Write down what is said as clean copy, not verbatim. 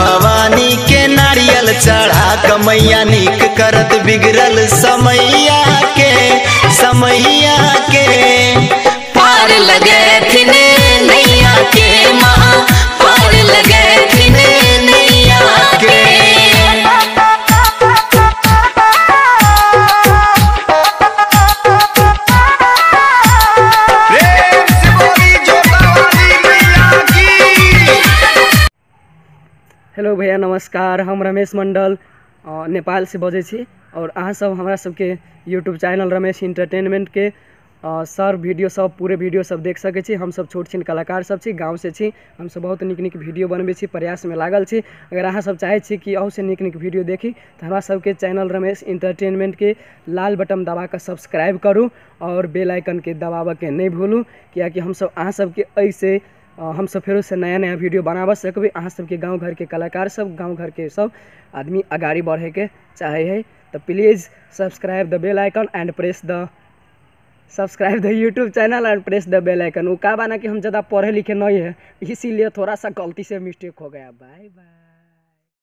भवानी के नारियल चढ़ा कमैया नीक करत बिगड़ल समैया के, समैया के। पार लगे थिन नैया के माँ, पार लगे थिन नैया के। हेलो भैया नमस्कार, हम रमेश मंडल नेपाल से बजै छी और अहाँ सब हमरा सबके यूट्यूब चैनल रमेश इंटरटेनमेंट के सर वीडियो सब पूरे वीडियो सब देख सकै छी। हम सब छोट छिन कलाकार सब छी, गाँव से छी, हम सब बहुत नीक नीक वीडियो बनबै छी, प्रयास में लागल छी। अगर अहाँ सब चाहै छी कि अहू से नीक नीक वीडियो देखी तो हमरा सबके चैनल रमेश इंटरटेनमेंट के लाल बटन दबा कऽ सब्सक्राइब करू और बेल आइकन के दबाबऽ के नहीं भूलू, कियाकि हम सब अहाँ सबके एहिसे हम सब फेरो से नया नया वीडियो बनाबऽ सकबै। अहाँ सबके गाँव घर के कलाकार सब, गाँव घर के सब आदमी अगाड़ी बढ़े के चाहे है तो please subscribe the bell icon and press the subscribe the YouTube channel and press the bell icon. वो का बना कि हम ज़्यादा पढ़े लिखे नहीं है, इसीलिए थोड़ा सा गलती से मिस्टेक हो गया। Bye bye.